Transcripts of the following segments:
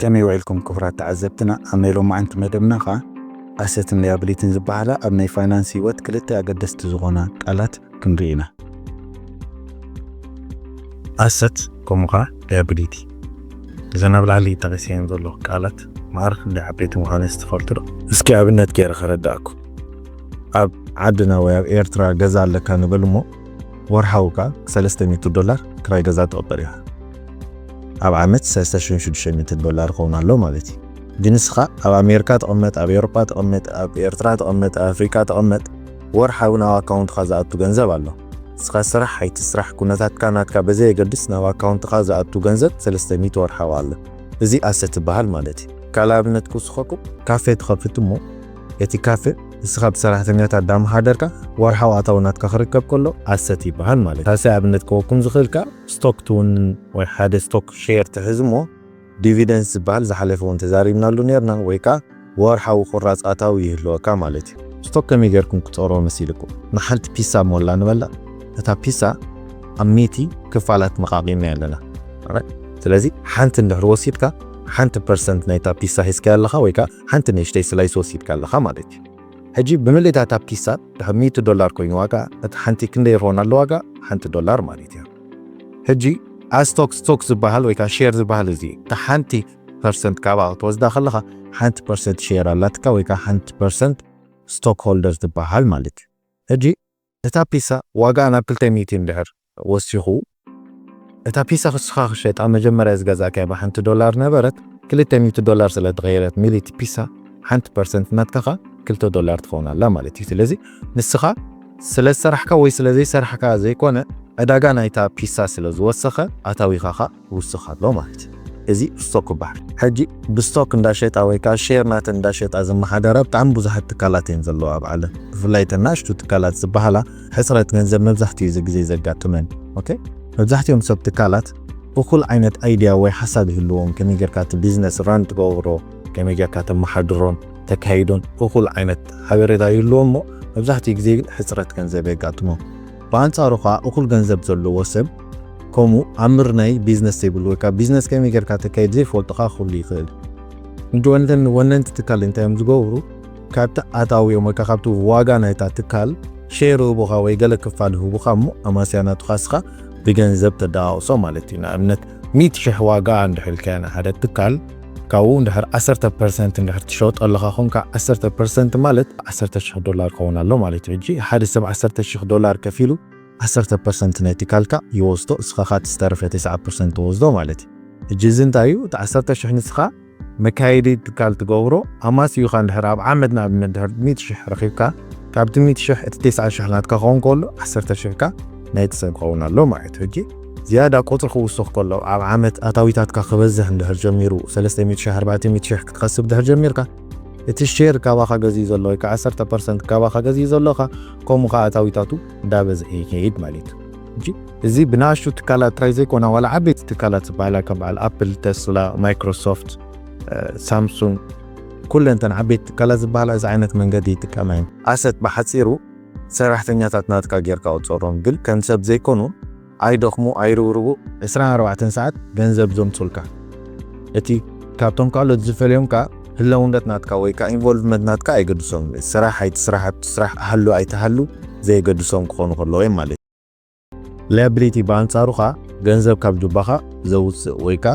ከመይ ውዒልኩም ክቡራት ተዓዘብትና? ኣብ ናይ ሎማዓንቲ መደብና ኸዓ ኣሰትን ሊያብሊቲን ዝበሃላ ኣብ ናይ ፋይናንስ ህይወት ክልተ ኣገደስቲ ዝኾና ቃላት ክንርኢ ኢና። ኣሰት ከምኡ ኸዓ ሊያብሊቲ። እዘን ኣብ ላዕሊ ጠቒሰየን ዘለኹ ቃላት መዓር ክንደይ ዓበይቲ ምዃነን ትፈልጡ ዶ? እስኪ ኣብነት ገይረ ከረዳእኩም። ኣብ ዓድና ወይ ኣብ ኤርትራ ገዛ ኣለካ ንበል እሞ፣ ወርሓዊ ከኣ ሰለስተ ሚእቲ ዶላር ክራይ ገዛ ትቕበል ኢኻ። ኣብ ዓመት ሰለስተ ሽሕን ሽዱሽተ ሚእትን ዶላር ክኸውን ኣሎ ማለት እዩ። ግን ንስኻ ኣብ ኣሜሪካ ትቕመጥ፣ ኣብ ኤውሮጳ ትቕመጥ፣ ኣብ ኤርትራ ትቕመጥ፣ ኣብ ኣፍሪቃ ትቕመጥ፣ ወርሓዊ ናብ ኣካውንትኻ ዝኣቱ ገንዘብ ኣሎ። ንስኻ ስራሕ ኣይትስራሕ፣ ኩነታትካ ናትካ በዘየገድስ ናብ ኣካውንትኻ ዝኣቱ ገንዘብ ሰለስተ ሚእቲ ወርሓዊ ኣሎ። እዚ ኣሰት ይበሃል ማለት እዩ። ካልእ ኣብነት ክውስኸኩም፣ ካፌ ትኸፍት እሞ፣ እቲ ካፌ ንስኻ ብሰራሕተኛታት እንዳመሓደርካ ወርሓዊ ኣታዊ ናትካ ክርከብ ከሎ ኣሰት ይበሃል ማለት እዩ። ካልሳይ ኣብነት ክወኩም ዝኽእል ከኣ ስቶክ ትውንን ወይ ሓደ ስቶክ ሼር ትሕዝ እሞ ዲቪደንስ ዝበሃል ዝሓለፈ እውን ተዛሪብናሉ ነርና ወይ ከኣ ወርሓዊ ቁራጽ ኣታዊ ይህልወካ ማለት እዩ። ስቶክ ከመይ ጌርኩም ክትጸርዎ መሲልኩም? ንሓንቲ ፒሳ ሞላ ንበላ። እታ ፒሳ ኣብ ሚእቲ ክፋላት መቓቒምና ኣለና። Alright? ስለዚ ሓንቲ እንድሕር ወሲድካ ሓንቲ ፐርሰንት ናይታ ፒሳ ሒዝካ ኣለኻ ወይ ከኣ ሓንቲ ንእሽተይ ስላይስ ወሲድካ ኣለኻ ማለት እዩ። ሕጂ ብምልእታ እታ ፒሳ ድሕር ሚእቲ ዶላር ኮይኑ ዋጋ፣ እቲ ሓንቲ ክንደይ ይኸውን ኣሎ ዋጋ? ሓንቲ ዶላር ማለት እዩ። ሕጂ ኣስቶክ ስቶክ ዝበሃል ወይ ከዓ ሼር ዝበሃል እዚ፣ እታ ሓንቲ ፐርሰንት ካብኣ ክትወስዳ ከለኻ ሓንቲ ፐርሰንት ሼር ኣላትካ ወይ ከዓ ሓንቲ ፐርሰንት ስቶክ ሆልደር ትበሃል ማለት እዩ። ሕጂ እታ ፒሳ ዋጋ ናብ ክልተ ሚእቲ እንድሕር ወሲኹ፣ እታ ፒሳ ክስኻ ክሸጣ መጀመርያ ዝገዛእካያ ብሓንቲ ዶላር ነበረት፣ ክልተ ሚእቲ ዶላር ስለ ተቐየረት ሚሊቲ ፒሳ ሓንቲ ፐርሰንት ናትካ ኸኣ ክልተ ዶላር ትኸውን ኣላ ማለት እዩ። ስለዚ ንስኻ ስለ ዝሰራሕካ ወይ ስለ ዘይሰራሕካ ዘይኮነ፣ ዕዳጋ ናይታ ፒሳ ስለ ዝወሰኸ ኣታዊኻ ኸኣ ይውስኽ ኣሎ ማለት እዩ። እዚ ስቶክ ይበሃል። ሕጂ ብስቶክ እንዳሸጣ ወይ ከዓ ሼር ናተን እንዳሸጣ ዝመሓደራ ብጣዕሚ ብዙሓት ትካላት እየን ዘለዋ ኣብ ዓለም። ብፍላይ እተን ናእሽቱ ትካላት ዝበሃላ ሕፅረት ገንዘብ መብዛሕትኡ እዚ ግዜ ዘጋጥመን። ኦኬ? መብዛሕትኦም ሰብ ትካላት እኹል ዓይነት ኣይድያ ወይ ሓሳብ ይህልዎም፣ ከመይ ጌርካ እቲ ቢዝነስ ራን ትገብሮ፣ ከመይ ጌርካ ተመሓድሮን ተካይዶን እኹል ዓይነት ሓበሬታ ይህልዎም እሞ መብዛሕትኡ ግዜ ግን ሕፅረት ገንዘብ የጋጥሞም። ብኣንጻሩ ኸኣ እኹል ገንዘብ ዘለዎ ሰብ ከምኡ ኣምር ናይ ቢዝነስ ዘይብሉ ወይ ከዓ ቢዝነስ ከመይ ጌርካ ተካይድ ዘይፈልጡ ኸኣ ክህሉ ይኽእል። እንጂ ወነን-፣ ወነንቲ ትካል እንታይ እዮም ዝገብሩ? ካብቲ ኣታዊኦም ወይ ከዓ ካብቲ ዋጋ ናይታ ትካል ሼር ይህቡኻ ወይ ገለ ክፋል ይህቡኻ እሞ ኣማስያ ናቱኻ ንስኻ ብገንዘብ ተደቓቕሶ ማለት እዩ። ንኣብነት ሚእቲ ሽሕ ዋጋ እንድሕር ኢልካዮ ንሓደ ትካል ካብኡ እንድሕር ዓሰርተ ፐርሰንት እንድሕር ትሸጦ ኣለኻ ኾንካ ዓሰርተ ፐርሰንት ማለት ዓሰርተ ሽሕ ዶላር ክኸውን ኣሎ ማለት እዩ። ሕጂ ሓደ ሰብ ዓሰርተ ሽሕ ዶላር ከፊሉ ዓሰርተ ፐርሰንት ናይ ትካልካ ይወስዶ፣ እስኻ ኻኣ እቲ ዝተረፈ ተስዓ ፐርሰንት ትወስዶ ማለት እዩ። ሕጂ እዚ እንታይ እዩ? እቲ ዓሰርተ ሽሕ ንስኻ መካየዲ ትካል ትገብሮ፣ ኣማስዩኻ እንድሕር ኣብ ዓመት ንኣብነት እንድሕር ሚእቲ ሽሕ ረኺብካ፣ ካብቲ ሚእቲ ሽሕ እቲ ተስዓ ሽሕ ናትካ ክኸውን ከሎ ዓሰርተ ሽሕ ከኣ ናይቲ ሰብ ክኸውን ኣሎ ማለት እዩ። ሕጂ ዝያዳ ቁጽሪ ክውስኽ ከሎ ኣብ ዓመት ኣታዊታትካ ክበዝሕ እንድሕር ጀሚሩ ሰለስተ ሚእቲ ሽሕ ኣርባዕተ ሚእቲ ሽሕ ክትኸስብ እንድሕር ጀሚርካ እቲ ሼር ካባኻ ገዚኡ ዘሎ ወይ ከዓ ዓሰርተ ፐርሰንት ካባኻ ገዚኡ ዘሎ ኸኣ ከምኡ ኸኣ ኣታዊታቱ እንዳበዝሐ ይኸይድ ማለት እዩ። ሕጂ እዚ ብናእሽቱ ትካላት ጥራይ ዘይኮና ዋላ ዓበይቲ ትካላት ዝበሃላ ከም በዓል ኣፕል፣ ተስላ፣ ማይክሮሶፍት፣ ሳምሱንግ ኩለን እተን ዓበይቲ ትካላት ዝበሃላ እዚ ዓይነት መንገዲ ይጥቀማ እየን። ኣሰት ብሓፂሩ ሰራሕተኛታት ናትካ ጌርካ ቁፀሮም፣ ግን ከም ሰብ ዘይኮኑ ኣይደኽሙ ኣይርብርቡ ዕስራን ኣርባዕተን ሰዓት ገንዘብ ዘምፁልካ። እቲ ካብቶም ካልኦት ዝፈልዮም ከዓ ህላውነት ናትካ ወይ ከዓ ኢንቮልቭመንት ናትካ ኣይገድሶም። ስራሕ ኣይትስራሕ፣ ኣብቲ ስራሕ ሃሉ ኣይትሃሉ ዘየገድሶም ክኾኑ ከለዉ እዮም ማለት እዩ። ላያብሊቲ ብኣንፃሩ ከዓ ገንዘብ ካብ ጁባኻ ዘውፅእ ወይ ከዓ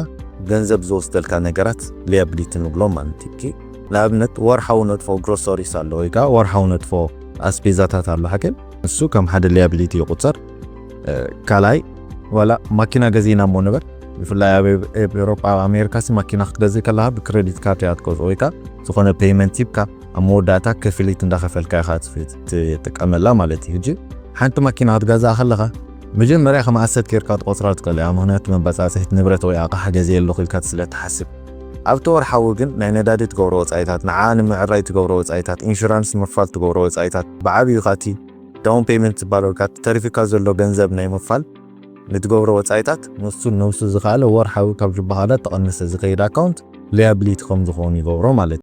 ገንዘብ ዝወስደልካ ነገራት ላያብሊቲ ንብሎም ማለት እዩ። ንኣብነት ወርሓዊ ነጥፎ ግሮሰሪስ ኣሎ ወይ ከዓ ወርሓዊ ነጥፎ ኣስቤዛታት ኣሎ ሓቀን፣ ንሱ ከም ሓደ ላያብሊቲ ይቁፀር። ካልኣይ ዋላ ማኪና ገዚእና እሞ ንበል፣ ብፍላይ ኣብ ኤውሮጳ ኣብ ኣሜሪካ ሲ ማኪና ክትገዝእ ከለካ ብክሬዲት ካርድ እያ ትገዝኦ ወይ ከዓ ዝኾነ ፔይመንት ሂብካ ኣብ መወዳእታ ክፍሊት እንዳኸፈልካ ኢኻ ትጥቀመላ ማለት እዩ። ሕጂ ሓንቲ ማኪና ክትገዝኣ ከለኻ መጀመርያ ከም ኣሰት ጌርካ ትቆፅራ ትኽእል እያ፣ ምክንያቱ መባፃፅሒት ንብረት ወይ ኣቕሓ ገዚኤ ኣለኹ ኢልካ ስለ ትሓስብ። ኣብቲ ወርሓዊ ግን ናይ ነዳዲ ትገብሮ ወፃኢታት፣ ንዓ ንምዕራይ ትገብሮ ወፃኢታት፣ ኢንሹራንስ ንምኽፋል ትገብሮ ወፃኢታት፣ ብዓብዩ ካቲ ዳውን ፔይመንት ዝበሃል ወይ ከዓ ተሪፉካ ዘሎ ገንዘብ ናይ ምኽፋል ንትገብሮ ወፃኢታት ንሱ ነብሱ ዝኸኣለ ወርሓዊ ካብ ጅባኻዳ ተቐነሰ ዝኸይድ ኣካውንት ሊያብሊቲ ከም ዝኾኑ ይገብሮ ማለት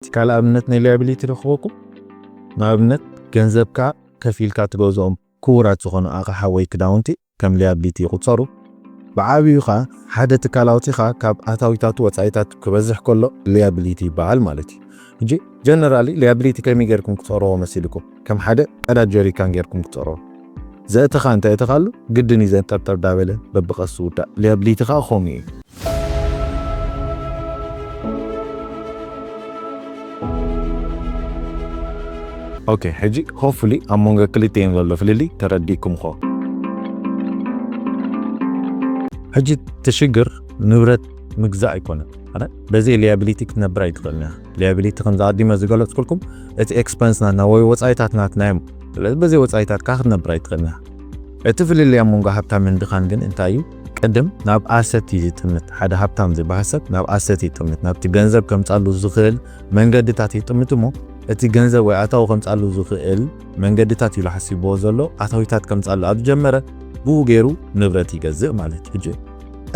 እዩ። ካልእ ኣብነት ናይ ሊያብሊቲ ንክበኩም፣ ንኣብነት ገንዘብካ ከፊልካ ትገዝኦም ክቡራት ዝኾኑ ኣቕሓ ወይ ክዳውንቲ ከም ሊያብሊቲ ይቑጸሩ። ብዓብዩ ኸዓ ሓደ ትካል ኣውፂኻ ካብ ኣታዊታቱ ወፃኢታት ክበዝሕ ከሎ liability ይበሃል ማለት እዩ። ሕጂ generally liability ከመይ ጌርኩም ክትቆርዎ መሲልኩም? ከም ሓደ ቀዳድ ጀሪካን ጌርኩም ክትቆርዎ። ዘእተኻ እንተ እተኻሉ ግድን እዩ ዘንጠርጠር ዳበለ በብቐስ ዝውዳእ። Liability ኸዓ ከምኡ እዩ። ኦኬ፣ ሕጂ hopefully ኣብ መንጎ ክልቲኤን ዘሎ ፍልልይ ተረዲእኩም ኾ። ሕጂ እቲ ሽግር ንብረት ምግዛእ ኣይኮነን። ኣነ በዚ liability ክትነብር ኣይትኽእልን እያ። Liability ከም ዝኣዲመ ዝገለጽኩልኩም እቲ expense ናትና ወይ ወጻኢታት ናትና እዮም። ስለዚ በዚ ወጻኢታት ካ ክትነብር ኣይትኽእልን እያ። እቲ ፍልልይ ኣብ መንጎ ሃብታምን ድኻን ግን እንታይ እዩ? ቅድም ናብ ኣሰት እዩ ዝጥምት። ሓደ ሃብታም ዝበሃል ሰብ ናብ ኣሰት እዩ ዝጥምት። ናብቲ ገንዘብ ከምጻሉ ዝኽእል መንገድታት ይጥምት እሞ እቲ ገንዘብ ወይ ኣታዊ ከምጻሉ ዝኽእል መንገድታት ኢሉ ሓሲብዎ ዘሎ ኣታዊታት ከምጻሉ ኣብ ዝጀመረ ብኡ ገይሩ ንብረት ይገዝእ ማለት እዩ። ሕጂ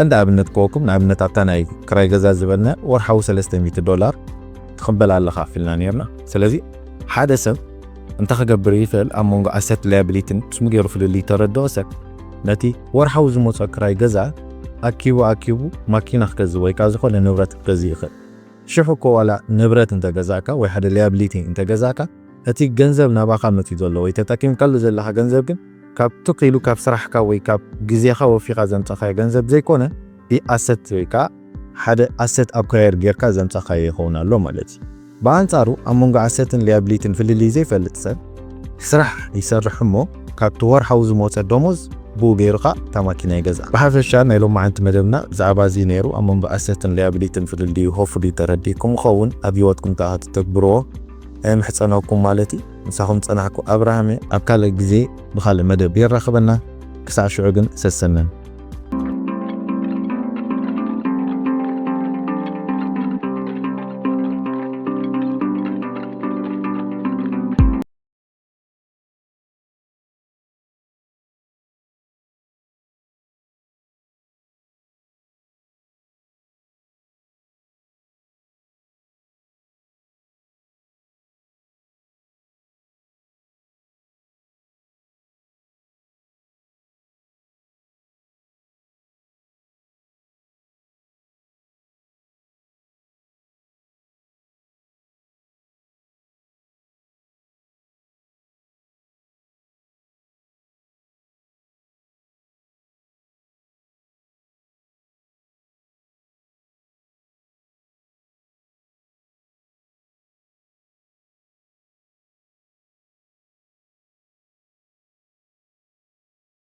እንደ ኣብነት ክወኩም ንኣብነት ኣብታ ናይ ክራይ ገዛ ዝበልና ወርሓዊ ሰለስተ ሚእቲ ዶላር ትኽበል ኣለኻ ኣፊልና ነርና። ስለዚ ሓደ ሰብ እንታይ ክገብር ይኽእል? ኣብ መንጎ ኣሰት liability ን ስሙ ገይሩ ፍልልይ ተረድኦ ሰብ ነቲ ወርሓዊ ዝመጾ ክራይ ገዛ ኣኪቡ ኣኪቡ ማኪና ክገዝእ ወይ ከዓ ዝኾነ ንብረት ክገዝእ ይኽእል። ሽሑ እኮ ዋላ ንብረት እንተገዛእካ ወይ ሓደ liability እንተገዛእካ እቲ ገንዘብ ናባኻ መፂኡ ዘሎ ወይ ተጠቂምካሉ ዘለኻ ገንዘብ ግን ካብ ትኽ ኢሉ ካብ ስራሕካ ወይ ካብ ግዜኻ ወፊኻ ዘምፀኻዮ ገንዘብ ዘይኮነ ብኣሰት ወይ ከዓ ሓደ ኣሰት ኣኳየር ጌርካ ዘምፀኻዮ ይኸውን ኣሎ ማለት እዩ። ብኣንፃሩ ኣብ መንጎ ኣሰትን liability ን ፍልልይ ዘይፈልጥ ሰብ ስራሕ ይሰርሕ እሞ ካብቲ ወርሓዊ ዝመፀ ደሞዝ ብኡ ገይሩ ኸዓ እታ ማኪና ይገዝኣ። ብሓፈሻ ናይ ሎማዓንቲ መደብና ብዛዕባ እዚ ነይሩ። ኣብ መንጎ ኣሰትን liability ን ፍልልዩ hopefully ተረዲእኩም ኸውን ኣብ ህይወትኩም ከዓ ክትተግብርዎ እምሕፀነኩም ማለት እዩ። ምሳኹም ዝፀናሕኩ ኣብርሃም እየ። ኣብ ካልእ ግዜ ብኻልእ መደብ የራኽበና። ክሳዕ ሽዑ ግን ሰሰነን።